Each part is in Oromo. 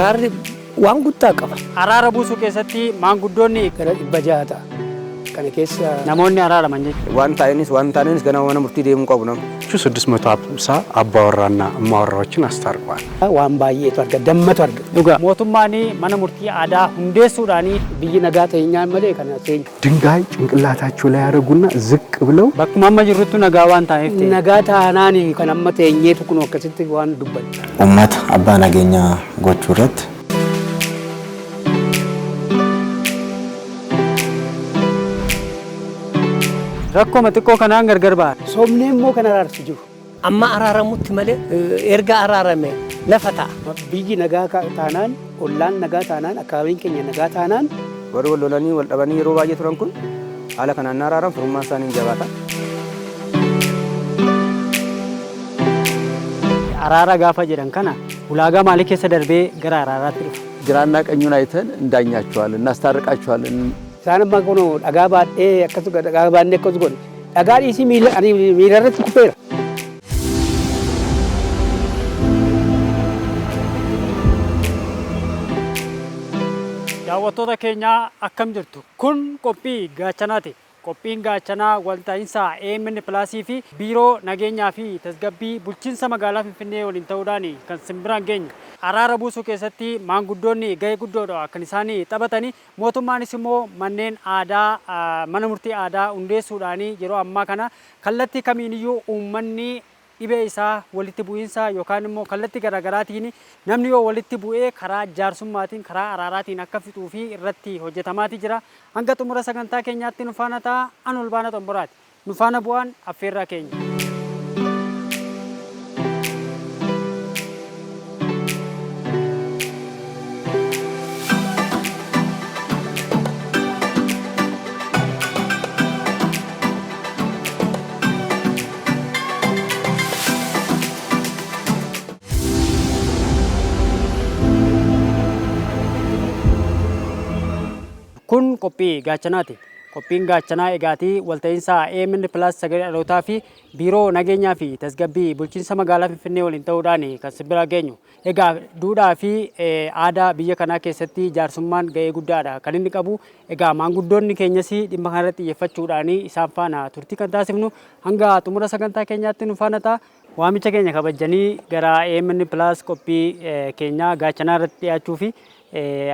Araarri waan guddaa qaba. Araara buusuu keessatti maanguddoonni gara 600 ta'a. Kana keessa namoonni araaraman jechuudha. Waan taa'eenis waan taaneenis ganama mana murtii deemuu qabu nama. 650 አባወራና እማወራዎችን አስታርቋል። waan baay'eetu arga, dammatu arga. Dhugaa. Mootummaan mana murtii aadaa hundeessuudhaan Biyyi nagaa teenyaan malee kana teenya. ድንጋይ ጭንቅላታቸው ላይ ያደረጉና ዝቅ ብለው bakkuma amma jirrutti nagaa waan ta'eef ta'e. Nagaa taanaan kan amma teenyeetu kun akkasitti waan dubbanne. Uummata abbaa nageenyaa gochuu irratti Rakkoo xiqqoo kanaan gargar ba'a. Sobnee immoo kan araarsu jiru. Amma araaramutti malee erga araarame lafa ta'a. Biyyi nagaa taanaan, ollaan nagaa taanaan, akkaabiin keenya nagaa taanaan Warri wal lolanii wal dhabanii yeroo baay'ee turan kun haala kanaan araaran firummaan isaanii hin jabaata. Araara gaafa jedhan kana ulaagaa maalii keessa darbee gara araaraatti dhufa? ግራና ቀኙን አይተን እንዳኛቸዋለን፣ እናስታርቃቸዋለን። Isaan amma kun dhagaa baadhee akkas godhe, dhagaa baadhee akkas godhe. Dhagaa dhiisii miila ani miila irratti kufeera. Daawwattoota keenyaa akkam jirtu? Kun qophii gaachanaati. Qophiin gaachanaa walta'iinsa AMN Pilaasii fi Biiroo Nageenyaa fi Tasgabbii Bulchiinsa Magaalaa Finfinnee waliin ta'uudhaan kan simbiraan geenyu. Araara buusuu keessatti maanguddoonni gahee guddoodha kan isaan taphatani. Mootummaanis immoo manneen aadaa mana murtii aadaa hundeessuudhaan yeroo ammaa kana kallattii kamiiniyyuu uummanni dhibee isaa walitti bu'iinsa yookaan immoo kallattii garaagaraatiin namni yoo walitti bu'ee karaa jaarsummaatiin karaa araaraatiin akka fixuu fi irratti hojjetamaati jira. Hanga xumura sagantaa keenyaatti nu faana ta'a. An Olbaana Xomboraati. Nu faana bu'aan affeerraa keenya. Kun qophii gaachanaati. Qophiin gaachanaa egaatii walta'iinsa AMN Plus sagalee dhalootaa fi Biiroo Nageenyaa fi Tasgabbii Bulchiinsa Magaalaa Finfinnee waliin ta'uudhaan kan simbira geenyu. Egaa duudhaa fi aadaa biyya kanaa keessatti jaarsummaan gahee guddaadha kan inni qabu. Egaa maanguddoonni keenyas dhimma kanarratti xiyyeeffachuudhaan isaan faana turtii kan taasifnu hanga xumura sagantaa keenyaatti nu faana ta'a. Waamicha keenya kabajanii gara AMN Plus qophii keenyaa gaachanaa irratti dhiyaachuu fi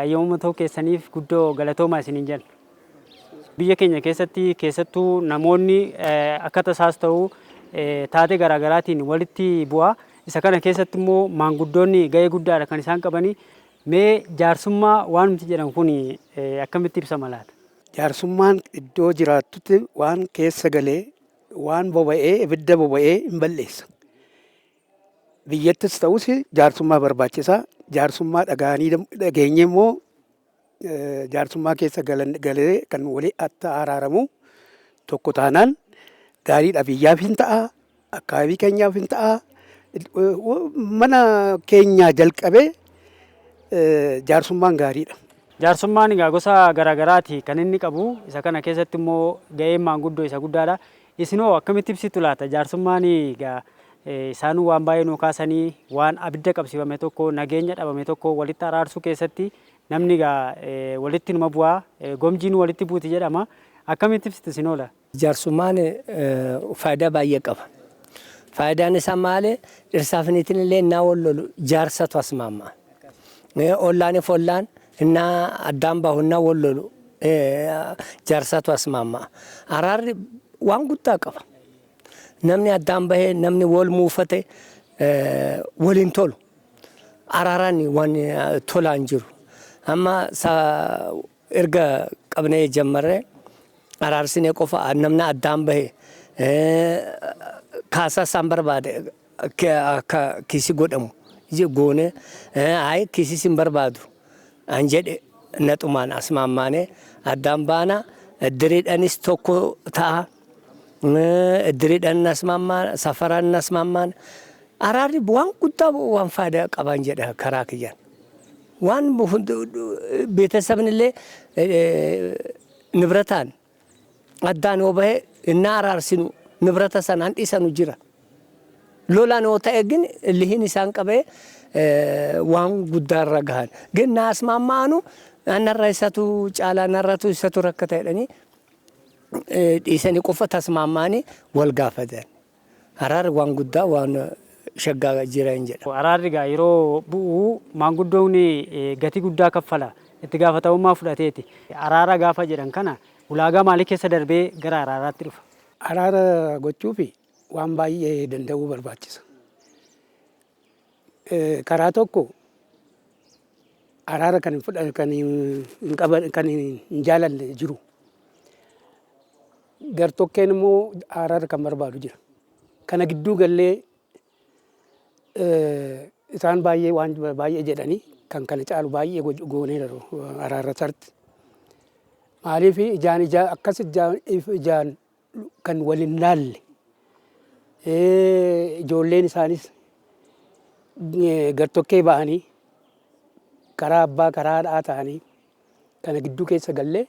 ayyaamuma ta'uu keessaniif guddoo galatoomaa isiniin jenna. Biyya keenya keessatti keessattuu namoonni akka tasaas ta'u taatee garaagaraatiin walitti bu'a. Isa kana keessatti immoo maanguddoonni gahee guddaadha kan isaan qabanii. Mee jaarsummaa waan nuti jedhan kun akkamitti ibsama laata? Jaarsummaan iddoo jiraattutti waan keessa galee waan boba'ee ibidda boba'ee hin balleessa. Biyyattis ta'us jaarsummaa barbaachisaa. Jaarsummaa dhaga'anii dhageenye immoo jaarsummaa keessa galee kan walii atta araaramu tokko taanaan gaariidha. Biyyaaf hin ta'a, akkaabii keenyaaf hin ta'a. Mana keenyaa jalqabee jaarsummaan gaariidha. Jaarsummaan egaa gosa garaagaraati kan inni qabu. Isa kana keessatti immoo gaheen maanguddoo isa guddaadha. Isinoo akkamitti ibsitu laata? Jaarsummaan egaa isaanuu waan baay'ee nu kaasanii waan abidda qabsiifame tokko nageenya dhabame tokko walitti araarsuu keessatti namni egaa walitti numa bu'aa gomjiin walitti buuti jedhama. Akkamitti ibsitu isinoo laata? Jaarsummaan faayidaa baay'ee qaba. Faayidaan isaa maali? Dhirsaaf niitiin illee innaa wal lolu jaarsatu asmaama. Ollaaniif ollaan innaa addaan bahu innaa wal lolu jaarsatu asmaama. Araarri waan guddaa qaba. Namni addaan bahee namni wal muufate waliin tolu. Araaraan waan tolaan jiru. Amma erga qabnee jammarree araarsinee qofa namni addaan bahee kaasaa isaan barbaade akka kiisii godhamu goone ayi kiisii sin barbaadu an jedhe naxumaan asmaammaanee addaan baana iddiriidhanis tokko ta'a. Iddiriidhaan asmaammaan safaraan asmaammaan araarri waan guddaa waan faayidaa qaban jedha karaa kiyyaan. Waan ቤተሰብን illee ንብረtaan addaan yoo bahe innaa araarsinu nibrata sanaan dhiisanu jira. Lolaan yoo ta'e ግን lihiin isaan qabee waan guddaarra gahan. Gin naasmaamma'anu anarra isatu caalaa narratu isatu rakkata jedhanii dhiisanii qofa tasmaamma'anii wal gaafatan. Araarri waan guddaa waan shaggaa jira hin jedha. Araarri egaa yeroo bu'u maanguddoon gatii guddaa kaffala. Itti gaafatamummaa fudhateeti. Araara gaafa jedhan kana ulaagaa maalii keessa darbee gara araaraatti dhufa? Araara gochuuf waan baay'ee danda'uu barbaachisa. Karaa tokko araara kan hin fudha kan hin qaban kan hin jaalanne jiru. Gartokkeen immoo araara kan barbaadu jira. Kana gidduu gallee isaan baay'ee waan baay'ee jedhanii kan kana caalu baay'ee gooneera araara sarti. Maaliif ijaan ijaa akkas ijaan kan wal hin laalle ijoolleen isaanis gartokkee ba'anii karaa abbaa karaa haadhaa ta'anii kana gidduu keessa gallee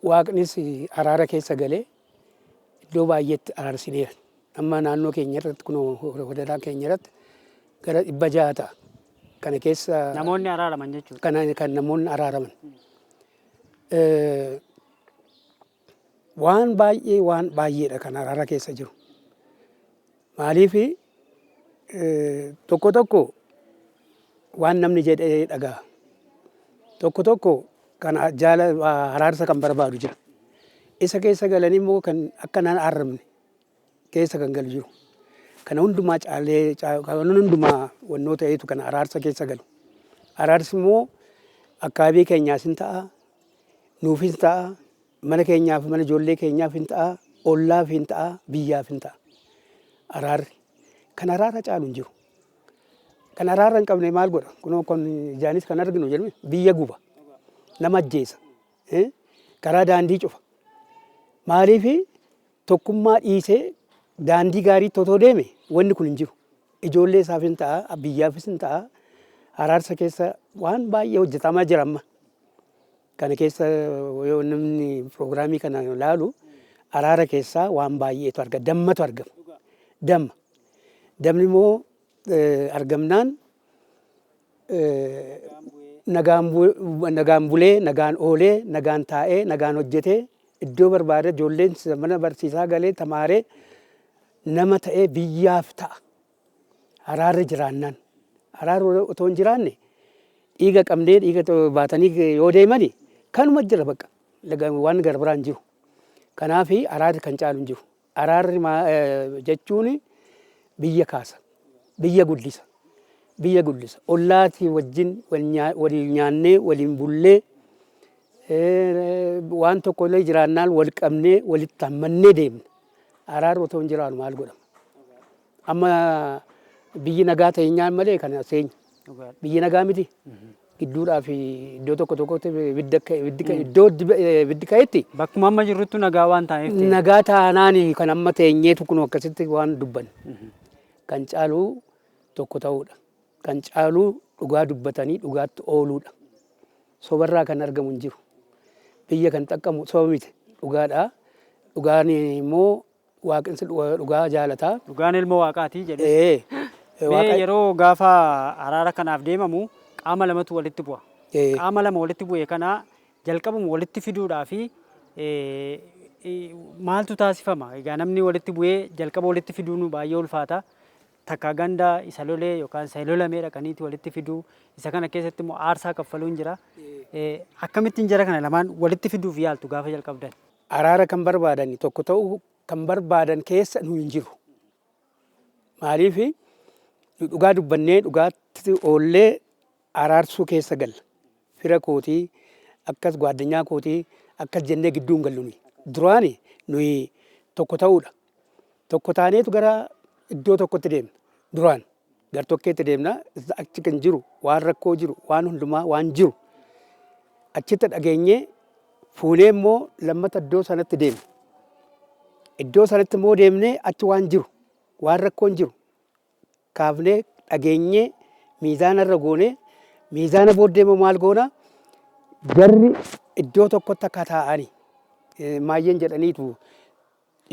waaqnis araara keessa galee iddoo baay'eetti araarsineera. Amma naannoo keenya irratti kunoo wadadaa keenya irratti gara 600 ta'a. Kana keessa Namoonni araaraman jechuudha. Kana kan namoonni araaraman. Waan baay'ee waan baay'eedha kan araara keessa jiru. Maaliif tokko tokko waan namni jedhee dhaga'a. Tokko tokko kan jaala araarsa kan barbaadu jira. Isa keessa galanii immoo kan akka nan arramne keessa kan galu jiru. Kana hundumaa caalee kana hundumaa wannoo ta'eetu kan araarsa keessa galu. Araarsi immoo akkaabii keenyaas hin ta'a, nuufis ta'a, mana keenyaaf mana ijoollee keenyaaf hin ta'a, ollaaf hin ta'a, biyyaaf hin ta'a. Araarri kan araara caalu hin jiru. Kan araara hin qabne maal godha? Kunoo kun ijaanis kan arginu jedhame biyya guba, nama ajjeesa, karaa daandii cufa. Maaliif tokkummaa dhiisee daandii gaariitti otoo deeme wanni kun hin jiru. Ijoollee isaaf hin ta'a, biyyaafis hin ta'a. Araarsa keessa waan baay'ee hojjetamaa jira amma. Kana keessa yoo namni piroogiraamii kana ilaalu araara keessaa waan baay'eetu argama. Dammatu argama. Damma. Dammi immoo argamnaan nagaan bulee, nagaan oolee, nagaan taa'ee, nagaan hojjetee iddoo barbaade ijoolleen mana barsiisaa galee tamaaree nama ta'ee biyyaaf ta'a. Araarri jiraannaan. Araarri otoo hin jiraanne dhiiga qabnee dhiiga baatanii yoo deemani kanuma jira bakka waan gara biraan jiru. Kanaaf araarri kan caalu hin jiru. Araarri jechuun biyya kaasa, biyya guddisa, biyya guddisa. Ollaatii wajjin waliin nyaannee waliin bullee waan tokko illee jiraannaan wal qabnee walitti hammannee deemna. Araarri otoo hin jiraannu maal godhama? Amma biyyi nagaa ta'e nyaan malee kan seenya. Biyyi nagaa miti. Gidduudhaa fi iddoo tokko tokkotti ibidda ibiddi iddoo ibiddi ka'etti. Bakkuma amma jirruttu nagaa waan taaneef ta'e. Nagaa taanaan kan amma teenyeetu kun akkasitti waan dubbanne. Kan caalu tokko ta'uudha. Kan caalu dhugaa dubbatanii dhugaatti ooluudha. Sobarraa kan argamu hin jiru. Biyya kan xaqqamu soba miti dhugaadha. Dhugaan immoo Waaqinsi dhugaa jaalata. Dhugaan ilma Waaqaati jedhes. Ee. Mee Waaqa yeroo gaafa araara kanaaf deemamu qaama lamatu walitti bu'a. Ee. Qaama lama walitti bu'e kana jalqabuma walitti fiduudhaa fi maaltu taasifama? Egaa namni walitti bu'ee jalqaba walitti fiduun baay'ee ulfaata. Takka ganda isa lolee yookaan isa lolamee dhaqaniiti walitti fiduu. Isa kana keessatti immoo aarsaa kaffaluun jira. Akkamittiin jara kana lamaan walitti fiduuf yaaltu gaafa jalqabdan? Araara kan barbaadan tokko ta'uu kan barbaadan keessa nu hin jiru. Maaliif nu dhugaa dubbannee dhugaatti oollee araarsuu keessa galla. Fira kootii akkas gwaaddanyaa kootii akkas jennee gidduu hin gallu nuyi. Duraani nuyi tokko ta'uudha. Tokko taaneetu gara iddoo tokkotti deemna. Duraan gar tokkeetti deemna. Achi kan jiru waan rakkoo jiru waan hundumaa waan jiru achitti dhageenyee fuunee immoo lammata iddoo sanatti deemna. Iddoo sanatti immoo deemnee achi waan jiru waan rakkoon jiru kaafnee dhageenyee miizaana irra goonee miizaana booddee immoo maal goona jarri iddoo tokkotti akka taa'anii maayyeen jedhaniitu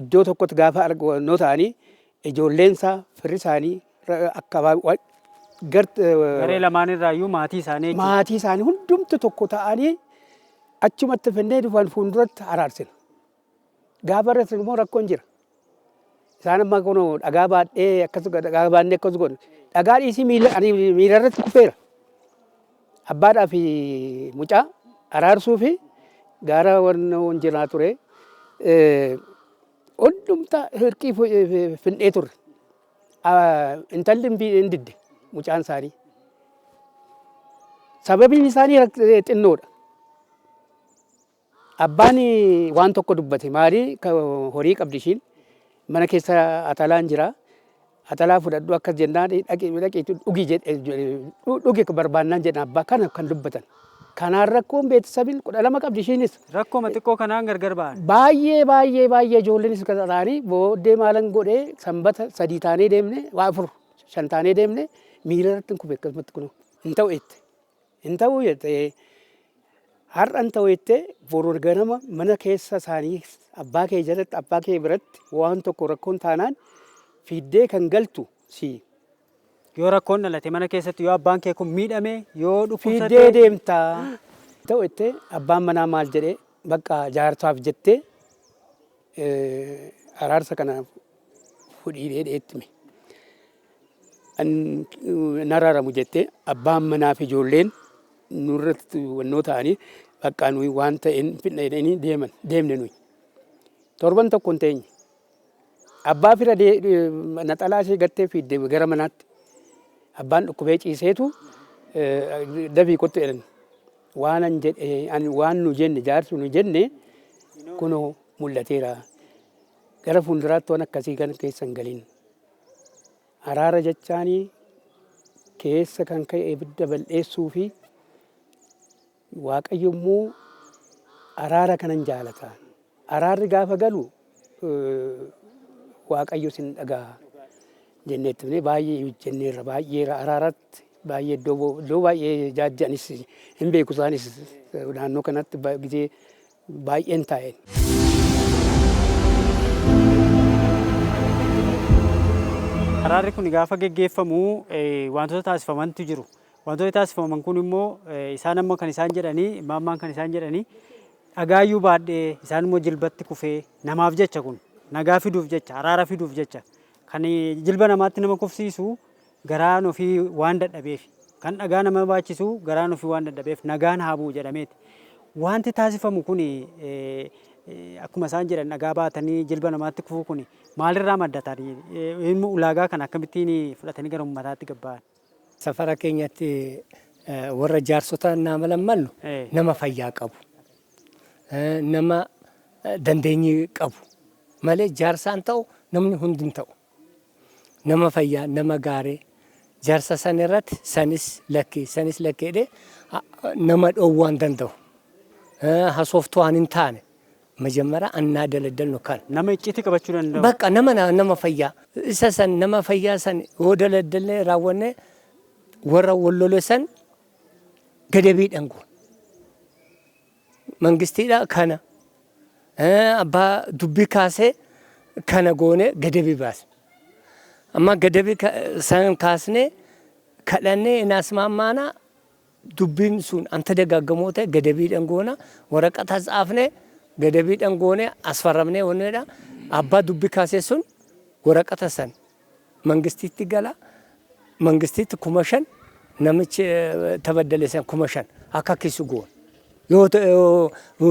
iddoo tokkotti gaafa argannoo ta'anii ijoolleen isaa firri isaanii Akka Garee lamaan irraayyuu maatii isaanii jechuudha. Maatii isaanii hundumtu tokko ta'anii achumatti finnee dhufan fuulduratti araarsina. Gaafa araarsinu immoo rakkoon jira. Isaan amma kun dhagaa baadhee akkas dhagaa baadhee akkas godhu. Dhagaa dhiisii miila ani miila irratti kufeera. Abbaadhaa fi mucaa araarsuu fi gaara wanjilaa ture. Hundumta hirqii findhee turre. Intalli hin didde mucaan isaanii. Sababiin isaanii xinnoodha. Abbaan waan tokko dubbate maali horii qabdi ishiin mana keessa atalaan jira. Atalaa fudhadhu akkas jennaan dhaqi dhaqiitu dhugi jedhe dhugi barbaannaan jedhan abbaa kana kan dubbatan. Kanaan rakkoon beeksisabiin 12 qabdi ishiinis. Rakkooma xiqqoo kanaan gargar ba'an. Baay'ee baay'ee baay'ee ijoolleenis kan ta'anii booddee maalan godhee sanbata 3 taanee deemne waa 4 5 taanee deemne miila irratti hin kufe akkasumatti kunoo hin ta'u jette. Hin ta'u jette har'a hin ta'u jette boru ganama mana keessa isaanii abbaa kee jalatti abbaa kee biratti waan tokko rakkoon taanaan fiiddee kan galtu si. Yoo rakkoon dhalate mana keessatti yoo abbaan kee kun miidhame yoo dhukkubsate. Fiiddee deemta. Ta'u jettee abbaan manaa maal jedhee bakka jaarsaaf jettee araarsa kana fudhii dheedheetti hime. Hin araaramu jettee abbaan manaa fi ijoolleen nurratti wannoo ta'anii bakka nuyi waan ta'een fidna jedhanii deeman deemne nuyi. Torban tokko hin teenye. Abbaa fira naxalaa ishee gattee fiidde gara manaatti. Abbaan dhukkubee ciiseetu dafii kottu jedhan. Waan an jedhe ani waan nu jenne jaarsi nu jenne kunoo mul'ateera. Gara fuulduraatti waan akkasii kana keessa hin galin. Araara jechaanii keessa kan ka'e ibidda bal'eessuu fi Waaqayyo immoo araara kanan jaalata. Araarri gaafa galu Waaqayyo sin dhaga'a jennee itti himnee baay'ee hojjenneerra baay'ee araaratti baay'ee iddoo baay'ee jaajjanis hin beeku isaanis naannoo kanatti gizee baay'een taa'een. Araarri kun gaafa geggeeffamu wantoota taasifamantu jiru. Wantoonni taasifaman kun immoo isaan amma kan isaan jedhanii imaammaan kan isaan jedhanii dhagaayyuu baadhee isaan immoo jilbatti kufee namaaf jecha kun nagaa fiduuf jecha araara fiduuf jecha kan jilba namaatti nama kufsiisu garaan ofii waan dadhabeef kan dhagaa nama baachisu garaan ofii waan dadhabeef nagaan haa bu'u jedhameeti. Wanti taasifamu kun akkuma isaan jedhan dhagaa baatanii jilba namaatti kufuu kun maalirraa madda tarii ulaagaa kana akkamittiin fudhatanii gara uummataatti gabba'an? Safara keenyatti warra jaarsota nama lammannu nama fayyaa qabu, nama dandeenyii qabu malee jaarsaan ta'u namni hundi hin ta'u. Nama fayyaa, nama gaarii jaarsa san irratti sanis lakkii sanis lakkii jedhee nama dhoowwuu waan danda'u. Hasooftuu waan hin taane መጀመሪያ እናደለደል ነው ካል Nama icciitii qabachuu danda'u. በቃ nama fayyaa isa san nama fayyaa san yoo daladdalne raawwanne warra wal lole san gadabiidhaan goona. Mangistiidha kana abbaa dubbii kaasee kana goone gadabii baasne. Amma gadabii san kaasnee kadhannee inaasmaammaana dubbiin sun anta dagaaggamoo ta'e gadabiidhaan goona waraqata tsaafne gadabiidhaan goone asfarramnee wanneedha abbaa dubbii kaasee sun waraqata san mangistiitti gala mangistiitti 5,000 namichi tabaddale san 5,000 akka kisu goona. Yoo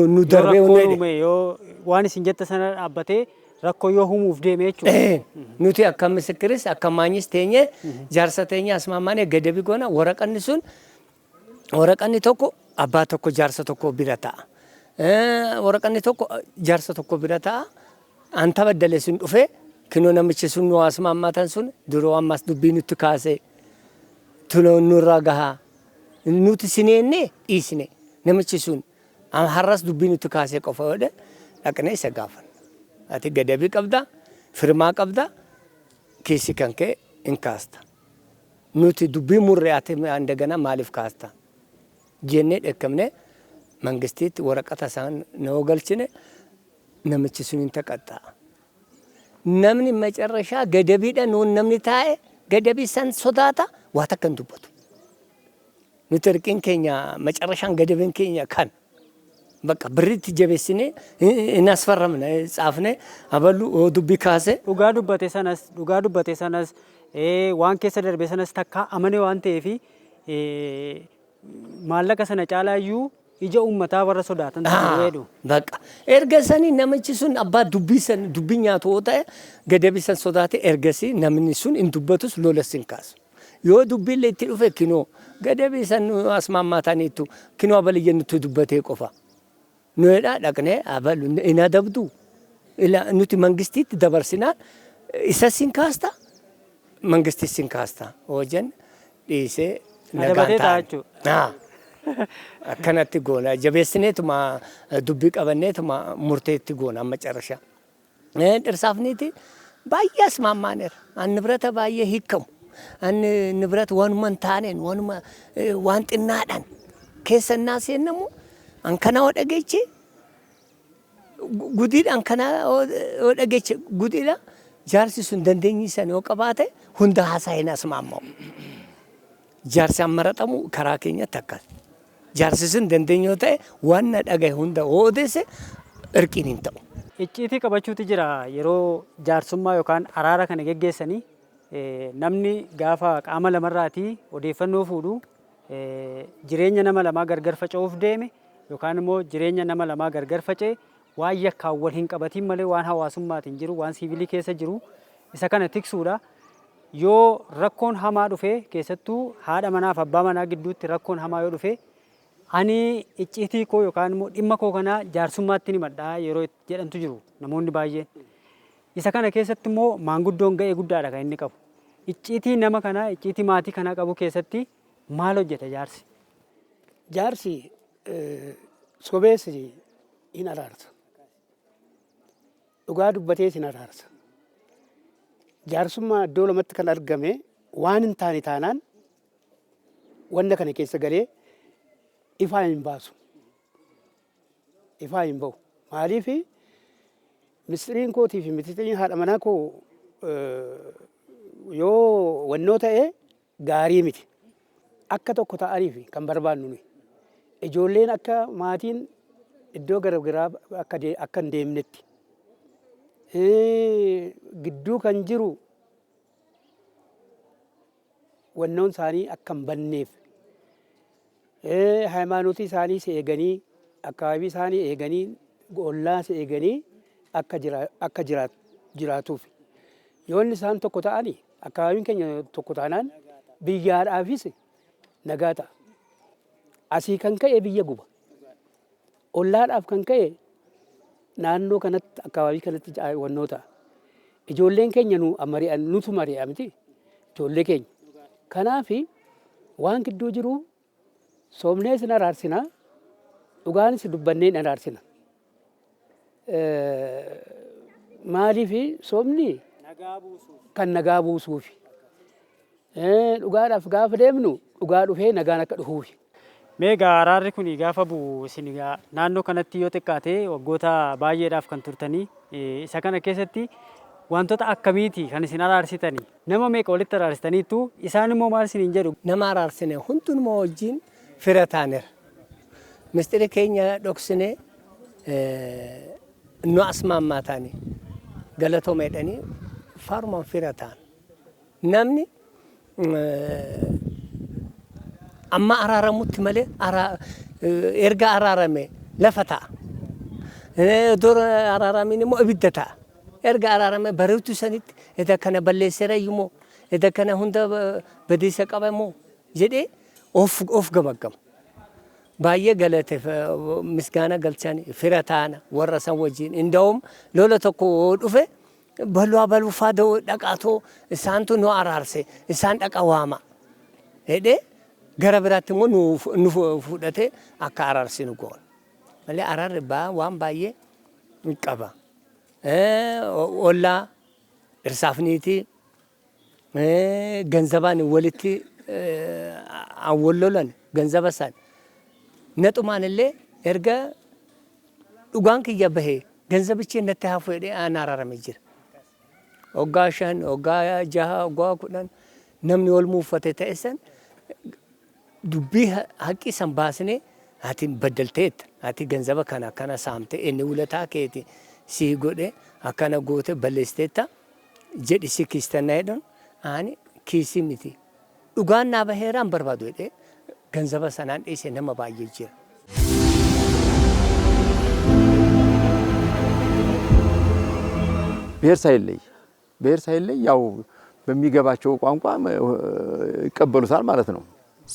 nu darbee Yoo rakkoo uume yoo waan isin jette sana dhaabbatee rakkoo yoo uumuuf deeme jechuudha. Nuti akka misikiris akka maanyis teenye jaarsa teenye asmaamaanee gadabii goona waraqanni sun waraqanni tokko abbaa tokko jaarsa tokko bira ta'a. Waraqanni tokko jaarsa tokko bira ta'a. An tabaddale sun dhufee kinoo namichi sun nu asmaammatan sun duroo ammas dubbii nutti kaasee tunoo nurra gahaa nuti sineenne dhiisne namichi sun har'as dubbii nutti kaasee qofa godhe dhaqnee isa gaafanna. Ati gadabii qabda firmaa qabda kiisi kan kee hin kaasta. Nuti dubbii murree ati እንደገና maaliif kaasta jennee dheekkamne mangistiitti waraqata isaan noo galchine namichi sun hin taqaxxa'a. Namni macarrashaa gadabiidha nuun namni taa'e Gadabii san sodaata, waa takka hin dubbatu. Nuti irqiin keenya macarrashaan gadabiin keenya kan bakka birriitti jabeessinee hin asfarramne tsaafne aballu dubbii kaase. Dhugaa dubbate sanas, waan keessa darbe sanas takka amane waan ta'eef, maallaqa sana caalaayyuu ija uummataa warra sodaatan jedhu. Bakka erga sanii namichi sun abbaa dubbii san dubbii nyaatu yoo ta'e, gadabii san sodaate, ergasii namni sun hin dubbatus, lolas hin kaasu. Yoo dubbiillee itti dhufe, kinoo gadabii san asmaammaataniitu kinoo abaliyya nutti dubbatee qofa. Nuyi dhaqnee abalu hin adabdu. Nuti mangistiitti dabarsinaan isa sin kaasta, mangistii sin kaasta hoo jenne dhiisee nagaan Adabatee ta'a ta'an. Jechuudha. Akkanatti goona, jabeessineetuma dubbii qabanneetuma murteetti goona amma carrasha. Dhirsaaf niiti baay'ee asmaammaaneera. An nibrata baay'ee hiikkamu. An nibrat waanuma hin taaneen, waanuma waan xinnaadhaan keessa innaa seennamu, an kana hoo dhageeche gudiidhaan, kana hoo dhageeche gudiidha. Jaarsi sun dandeenyi san yoo qabaate hunda haasaa hin asmaammamu. Jaarsi ammaraxamu karaa keenyatti akkas. Jaarsi sun dandeenyi yoo ta'e, waan na dhagahe hunda hoo odeesse, irqiin hin ta'u. Icciitii qabachuutu jira yeroo jaarsummaa yookaan araara kana geggeessanii. Namni gaafa qaama lamarraatii odeeffannoo fuudhu, jireenya nama lamaa gargar faca'uuf deeme yookaan immoo jireenya nama lamaa gargar faca'e waan yakkaan wal hin qabatiin malee, waan hawaasummaatiin jiru, waan siivilii keessa jiru isa kana tiksuudha. Yoo rakkoon hamaa dhufe, keessattuu haadha manaa fi abbaa manaa gidduutti rakkoon hamaa yoo dhufe, ani icciitii koo yookaan immoo dhimma koo kana jaarsummaatti himadhaa yeroo jedhantu jiru namoonni baay'een. Isa kana keessatti immoo maanguddoon ga'ee guddaadha kan inni qabu. Icciitii nama kanaa, icciitii maatii kanaa qabu keessatti maal hojjeta jaarsi? Jaarsi sobees hin araarsa. Dhugaa dubbatees hin araarsa. Jaarsummaa iddoo lamatti kan argame waan hin taane taanaan, wanna kana keessa galee ifaa hin baasu. Ifaa hin ba'u. Maaliif? Mistiriin kootii fi mistiriin haadha manaa koo yoo wannoo ta'e gaarii miti. Akka tokko ta'aniif kan barbaannu nuyi. Ijoolleen akka maatiin iddoo gara biraa akka hin deemnetti. Gidduu kan jiru wannoon isaanii akka hin banneef. Haayimaanotii isaaniis eeganii, akkaabii isaanii eeganii, ollaas eeganii akka jiraatuuf. Yoo inni isaan tokko ta'ani, akkaabiin keenya tokko taanaan, biyyaadhaafis nagaa ta'a. Asii kan ka'e biyya guba. Ollaadhaaf kan ka'e naannoo kanatti, akkaabii kanatti wannoo ta'a. Ijoolleen keenya nu mari'an, nutu mari'a miti ijoollee keenya. Kanaafi waan gidduu jiru soomnees hin araarsina, dhugaanis dubbannee hin araarsina. Maaliif? Soomni kan nagaa buusuufi. Dhugaadhaaf gaafa deemnu, dhugaa dhufee nagaan akka dhufuufi. Mee egaa araarri kun gaafa bu'u, isin egaa naannoo kanatti yoo xiqqaate waggoota baay'eedhaaf kan turtanii, isa kana keessatti wantoota akkamiiti kan isin araarsitanii? Nama meeqa walitti araarsitaniittu? Isaan immoo maal isiniin jedhu? Nama araarsine hundinuma wajjin fira taaneera. Mistiri keenya dhoksine nu asmaammaa taanii galatooma jedhanii faarumaan fira ta'an. Namni amma araaramutti malee, erga araarame lafa ta'a. Dura araaramiin immoo ibidda ta'a. Erga araarame bareetu sanitti eda kana balleesseera iyyuu, eda kana hunda badiisa qaba moo jedhee of gamaggama. Baay'ee galate, misgaana galchan, fira taana warra san wajjin. Inda'um lola tokko dhufe, baluu abaluu faa dhaqaatoo isaantu nu araarse, isaan dhaqa waama jedhee gara biraatti immoo nu fudhatee akka araarsinu goona. Malee araarri waan baay'ee qaba. Ollaa, dhirsaaf niitii ganzabaan walitti wal lolan, ganzaba san naxumaan illee erga dhugaan kiyya bahee ganzabichi natti hafu jedhee aan araarame jira. Waggaa 5, waggaa 6, waggaa 10. Namni wal muuffate ta'e san dubbii haqqii san baasnee, ati baddalteetta, ati ganzaba kana akkana saamte, inni wulataa keeti sii godhe, akkana goote, balleessiteetta jedhi, si kiistanna jedhan. Ani kiisii miti, dhugaan naa baheeraa hin barbaadu jedhee ganzaba sanaan dhiise nama baay'ee jira. ብሔር ሳይለይ፣ ብሔር ሳይለይ ያው በሚገባቸው ቋንቋ ይቀበሉታል ማለት ነው።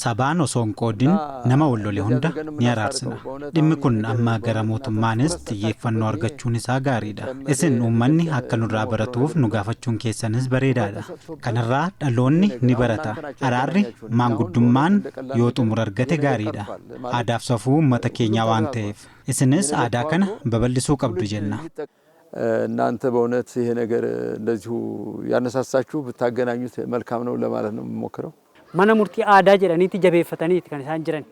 Sabaan osoo hin qoodin nama wal lole hunda ni araarsina. Dhimmi kun amma gara mootummaanis xiyyeeffannoo argachuun isaa gaariidha. Isin uummanni akka nurraa baratuuf nu gaafachuun keessanis bareedaadha. Kanarraa dhaloonni ni barata. Araarri maanguddummaan yoo xumura argate gaariidha. Aadaaf safuu uummata keenyaa waan ta'eef. Isinis aadaa kana babal'isuu qabdu jenna. እናንተ በእውነት ይሄ ነገር እንደዚሁ ያነሳሳችሁ ብታገናኙት መልካም ነው ለማለት ነው የምሞክረው። Mana murtii aadaa jedhaniiti jabeeffataniiti kan isaan jiran.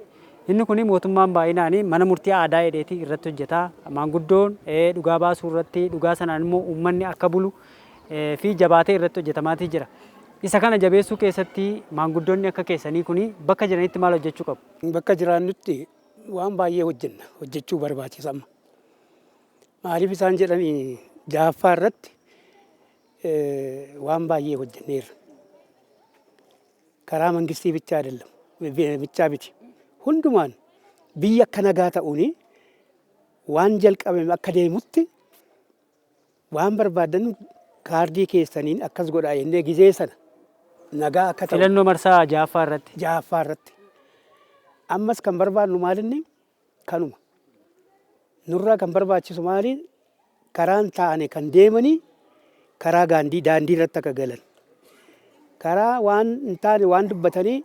Inni kun mootummaan baay'inaan mana murtii aadaa jedheeti irratti hojjeta. Maanguddoon dhugaa baasuu irratti, dhugaa sanaan immoo uummanni akka bulu fi jabaatee irratti hojjetamaatii jira. Isa kana jabeessuu keessatti maanguddoonni akka keessanii kun bakka jiranitti maal hojjechuu qabu? Bakka jiraannutti waan baay'ee hojjenna, hojjechuu barbaachisa amma. Maaliif isaan jedhanii, jaaffaa irratti waan baay'ee hojjenneerra. Karaa mangistii ብቻ አይደለም፣ ብቻ miti. Hundumaan biyya akka nagaa ta'uuni waan jalqabame akka deemutti waan barbaadan kaardii keessaniin akkas godhaa jennee gizee sana nagaa akka ta'u. Filannoo marsaa jaaffaa irratti. Jaaffaa irratti. Ammas kan barbaadnu maalinni kanuma. Nurraa kan barbaachisu maali? Karaan taa'ane kan deemanii karaa gaandii daandii irratti akka galan. Karaa waan hin taane waan dubbatanii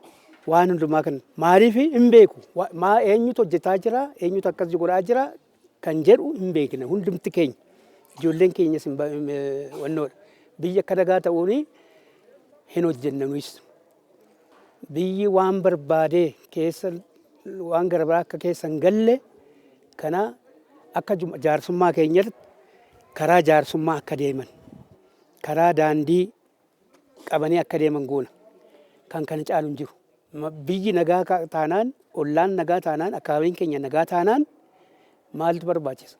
waan hundumaa kan maaliif hin beeku. Maa eenyutu hojjetaa jira, eenyutu akkas godhaa jira kan jedhu hin beekne hundumti keenya. Ijoolleen keenyas hin wannoodha. Biyya akka nagaa ta'uuni hin hojjenna nuyis. Biyyi waan barbaadee keessa waan gara biraa akka keessa hin galle kana akka jaarsummaa keenyatti karaa jaarsummaa akka deeman, karaa daandii qabanii akka deeman goona. Kan kana caalu hin jiru. Biyyi nagaa taanaan, ollaan nagaa taanaan, akkaabiin keenya nagaa taanaan maaltu barbaachisa?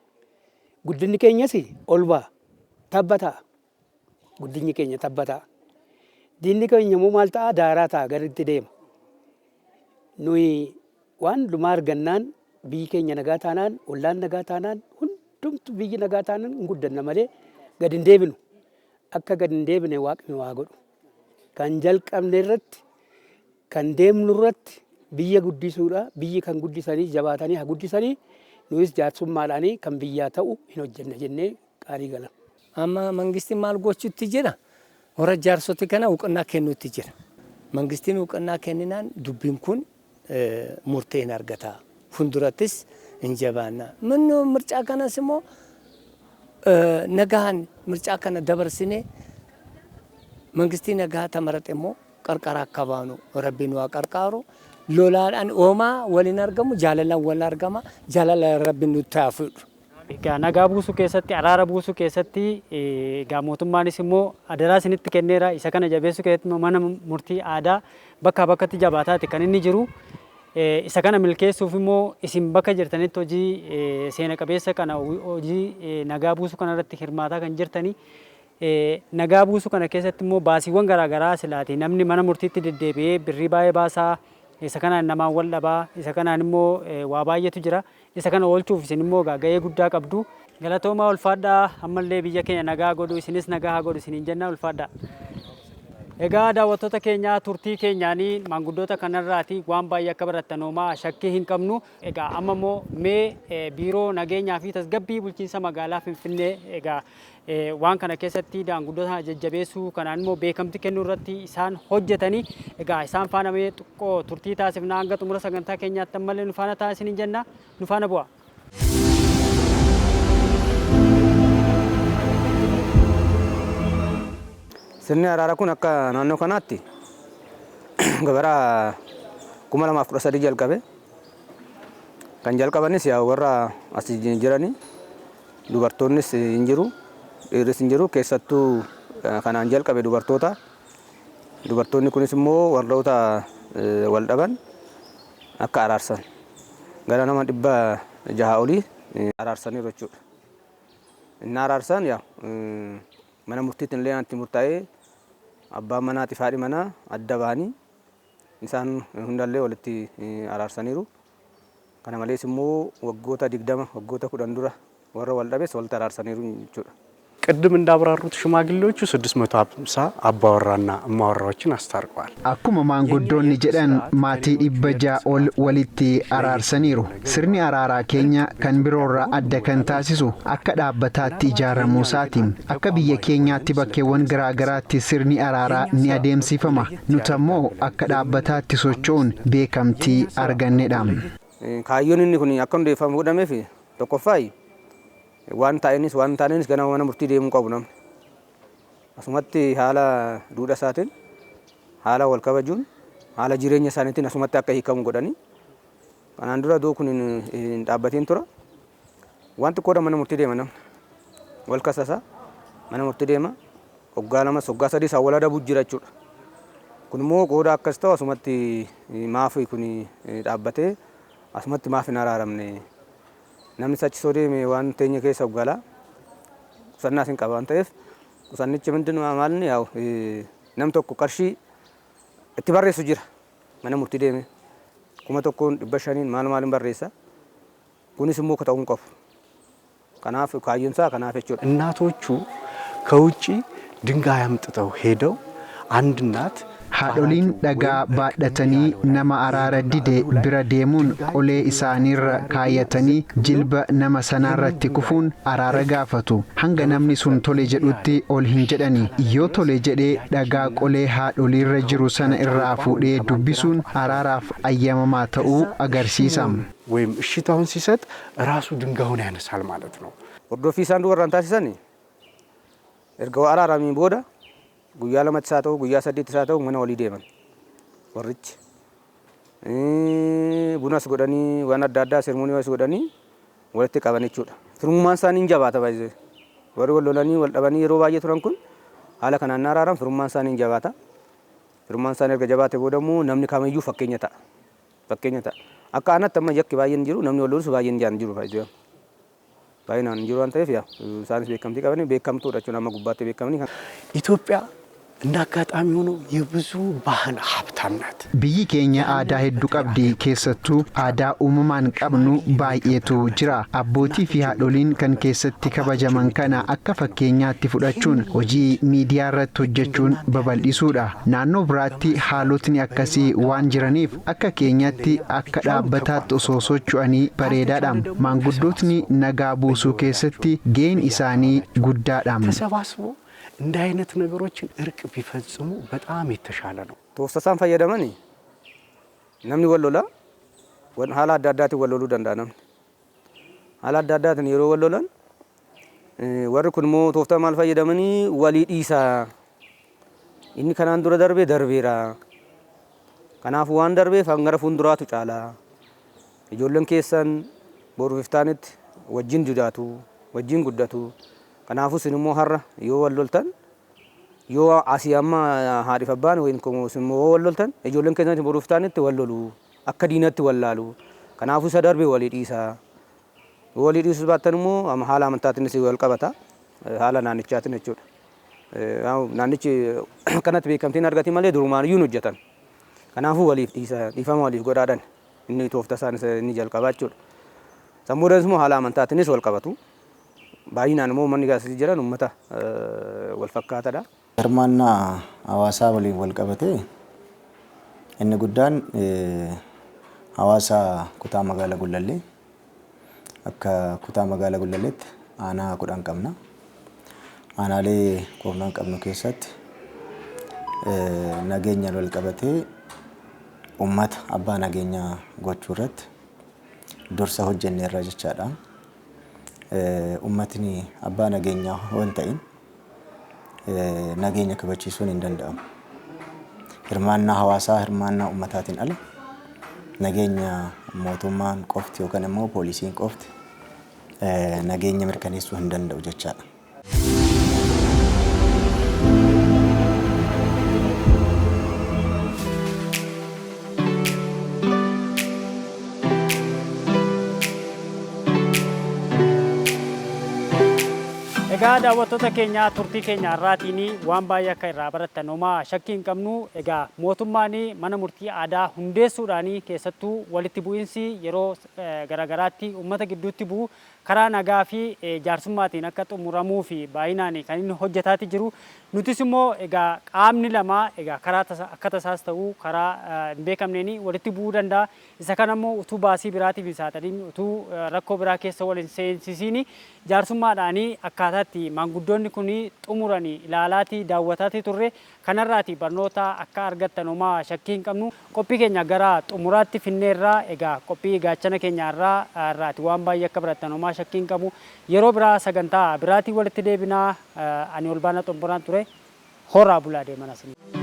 Guddinni keenyas ol ba'a. Tabba ta'a. Guddinni keenya tabba ta'a. Diinni keenya immoo maal ta'a? Daaraa ta'a, garitti deema. Nuyi waan hundumaa argannaan, biyyi keenya nagaa taanaan, ollaan nagaa taanaan, hundumtu biyyi nagaa taanaan hin guddanna malee gad hin deebinu. Akka gad hin deebine Waaqni waa godhu. Kan jalqabne irratti, kan deemnu irratti biyya guddisuudha. Biyyi kan guddisanii jabaatanii haa guddisanii, nuyis jaarsummaadhaanii kan biyyaa ta'u hin hojjenna jennee qaalii galan. Amma mangistiin maal gochuutti jira? Warra jaarsoti kana እውቅና kennuutti jira. Mangistiin እውቅና kenninaan dubbiin kun murtee hin argata. Fuuldurattis hin jabaanna. Minnu mircaa kanas immoo nagaan mircaa kana dabarsinee mangistii nagaa tamarate immoo qarqara akka baanu Rabbiin waa qarqaaru. Lolaadhaan oomaa waliin argamu, jaalalaan wal argama, jaalala Rabbiin nutti haa fudhu. Egaa nagaa buusuu keessatti, araara buusuu keessatti, egaa mootummaanis immoo adaraa isinitti kenneera. Isa kana jabeessuu keessatti immoo mana murtii aadaa bakkaa bakkatti jabaataati kan inni jiru. Isa kana milkeessuuf immoo isin bakka jirtanitti hojii seena qabeessa kana, hojii nagaa buusuu kana irratti hirmaataa kan jirtanii. Nagaa buusuu kana keessatti immoo baasiiwwan garaagaraa silaati namni mana murtiitti deddeebi'ee birrii baay'ee baasaa, isa kanaan namaan wal dhabaa, isa kanaan immoo waa baay'eetu jira. Isa kana oolchuuf isin immoo gahee guddaa qabdu. Galatoomaa, ulfaadhaa. Ammallee biyya keenya nagaa godhu, isinis nagaa haa godhu isiniin jenna, ulfaadhaa. Egaa daawwattoota keenya, turtii keenyaanii maanguddoota kanarraati waan baay'ee akka barattan homaa shakkii hin qabnu. Egaa amma immoo mee biiroo nageenyaa fi tasgabbii bulchiinsa magaalaa Finfinnee, egaa waan kana keessatti maanguddoota jajjabeessuu kanaan immoo beekamtii kennuu irratti isaan hojjetanii, egaa isaan faana mee xiqqoo turtii taasifna. Hanga xumura sagantaa keenyaatti ammallee nu faana taasisanii jenna, nu faana bu'a. Sirni araaraa kun akka naannoo kanaatti bara 2013 jalqabe. Kan jalqabanis yaa warra as jirani, dubartoonnis hin jiru, dhiirris hin jiru. Keessattuu kanaan jalqabe dubartoota. Dubartoonni kunis immoo warroota wal dhaban akka araarsan gara nama 600 olii araarsaniiru jechuudha. Inni araarsan yaa mana murtiitti illee itti murtaa'ee abbaan manaatii fi haadhi manaa adda bahanii isaan hundallee walitti araarsaniiru. Kana malees immoo waggoota 20, waggoota 10 dura warra wal dhabes walitti araarsaniiru jechuudha. ቅድም እንዳብራሩት ሽማግሌዎቹ 650 አባወራና እማወራዎችን አስታርቀዋል። Akkuma maanguddoonni jedhan maatii 600 ol walitti araarsaniiru. Sirni araaraa keenya kan biroorraa adda kan taasisu akka dhaabbataatti ijaaramuu isaati. Akka biyya keenyaatti bakkeewwan garaagaraatti sirni araaraa ni adeemsifama. Nuti ammoo akka dhaabbataatti socho'uun beekamtii argannedha. Kaayyoon inni kun akka hundeeffamu godhameef tokkoffaa waan taa'eenis waan taaneenis ganama mana murtii deemuu qabu namni. Asumatti haala duudha isaatiin, haala wal kabajuun, haala jireenya isaaniitiin asumatti akka hiikamu godhanii. Kanaan dura doo kun hin dhaabbatiin tura. Waan xiqqoodha mana murtii deema namni. Wal kasasa mana murtii deema. Waggaa 2, waggaa 3 isaan wal adabuu jira jechuudha. Kun immoo qooda akkas ta'u asumatti maaf kun dhaabbatee asumatti maaf hin araaramne. Namni achi soo deeme waan teenya keessa hoggalaa qusannaas hin qaba waan ta'eef qusannichi ምንድን maalni yaa'u nam tokko qarshii itti barreessu jira mana murtii deeme 1,500 maal maaliin barreessa kunis immoo ta'uu hin qabu. Kanaaf kaayyoon isaa kanaaf jechuudha. እናቶቹ ከውጪ ድንጋይ አምጥተው ሄደው አንድ እናት Haadholiin dhagaa baadhatanii nama araara dide bira deemuun qolee isaaniirra kaayatanii jilba nama sanaarratti kufuun araara gaafatu. Hanga namni sun tole jedhutti ol hin jedhani. Yoo tole jedhee dhagaa qolee haadholiirra jiru sana irraa fuudhee dubbisuun araaraaf ayyamamaa ta'uu agarsiisa. ወይም እሽታውን ሲሰጥ ራሱ ድንጋዩን ያነሳል ማለት ነው። Hordoffii isaan dubarraan taasisan erga araaramii booda guyyaa 2tti isaa ta'u, guyyaa 3tti isaa ta'u mana walii deeman warrichi. Bunas godhanii waan adda addaa sermooniiwas godhanii walitti qaban jechuudha. Firummaan isaanii hin jabaata baay'ee. Warri wal lolanii wal dhabanii yeroo baay'ee turan kun haala kanaan araaran firummaan isaanii hin jabaata. Firummaan isaanii erga jabaate booda immoo namni kamiyyuu fakkeenya ta'a. Fakkeenya ta'a. Akka aanatti amma yakki baay'een jiru, namni wal lolus baay'een jiru baay'ee. Baay'inaan jiru waan ta'eef yaa isaanis beekamtii qabanii beekamtuudha jechuudha amma gubbaatti beekamanii. ኢትዮጵያ እንደ አጋጣሚ ሆኖ የብዙ ባህል ሀብታም ናት። Biyyi keenya aadaa hedduu qabdi. Keessattuu aadaa uumamaan qabnu baay'eetu jira. Abbootii fi haadholiin kan keessatti kabajaman kana akka fakkeenyaatti fudhachuun hojii miidiyaa irratti hojjechuun babal'isuudha. Naannoo biraatti haalotni akkasii waan jiraniif akka keenyatti akka dhaabbataatti osoo socho'anii bareedaadha. Maanguddootni nagaa buusuu keessatti gaheen isaanii guddaadha. ተሰባስቦ እንዲህ አይነት ነገሮችን እርቅ ቢፈጽሙ በጣም የተሻለ ነው። Toofta isaan fayyadaman namni wal lola haala adda addaatiin wal loluu danda'a namni. Haala adda addaatiin yeroo wal lolan warri kun immoo tooftaa maal fayyadamanii walii dhiisaa. Inni kanaan dura darbe darbeera. Kanaafuu waan darbeef hanga fuulduraatu caala. Ijoolleen keessan boruuf iftaanitti wajjin jiraatu, wajjin guddatu. Kanaafuu isin immoo har'a yoo wal loltan yoo asii amma haadhiif abbaan wayin isin immoo wal loltan ijoolleen keessan boruuf iftaanitti wal lolu, akka diinatti wal laalu. Kanaafuu isa darbe walii dhiisaa. Yoo walii dhiisus baattan immoo haala amantaatiinis wal qabata. Haala naannichaatiin jechuudha. Naannichi kanatti beekamtiin argate malee durumaan iyyuu hin hojjetan. Kanaafuu waliif dhiisaa, dhiifama waliif godhaadhaan inni toofta isaan inni jalqabaa jechuudha. Sammuudhaan immoo haala amantaatiinis wal qabatu. Baay'inaan immoo uummanni gaasii jiran uummata wal fakkaataadha. Hirmaannaa hawaasaa waliin wal qabatee inni guddaan hawaasa kutaa magaalaa Gullallee akka kutaa magaalaa Gullalleetti aanaa 10 qabna. Aanaalee 10 qabnu keessatti nageenyaan wal qabatee uummata abbaa nageenyaa gochuu irratti dursa hojjenneerra jechaadha. Uummatni abbaa nageenyaa yoo hin ta'in nageenya kabachiisuun hin danda'amu. Hirmaannaa hawaasaa, hirmaannaa uummataatiin ala nageenya mootummaan qofti yookaan immoo poolisiin qofti nageenya mirkaneessuu hin danda'u jechaadha. Egaa daawwattoota keenya, turtii keenya har'aatiin waan baay'ee akka irraa barattan homaa shakkii hin qabnu. Egaa mootummaan mana murtii aadaa hundeessuudhaan keessattuu walitti bu'iinsi yeroo garaagaraatti uummata gidduutti bu'u karaa nagaa fi jaarsummaatiin akka xumuramuu fi baay'inaan kan inni hojjetaati jiru. Nutis immoo egaa qaamni lama egaa karaa akka tasaas ta'uu karaa hin beekamneen walitti bu'uu danda'a. Isa kana immoo utuu baasii biraatiif hin saaxilin, utuu rakkoo biraa keessa wal hin seensisiin, jaarsummaadhaan akkaataatti maanguddoonni kun xumuranii ilaalaatii daawwataatii turre. Kanarraati barnoota akka argattan homaa shakkii hin qabnu. Qophii keenya gara xumuraatti finneerraa. Egaa qophii gaachana keenya irraa irraati waan baay'ee akka barattan homaa shakkii hin qabu. Yeroo biraa sagantaa biraatiin walitti deebinaa. Ani Olbaanaa Xomboraan ture. Horaa bulaa deeman asin.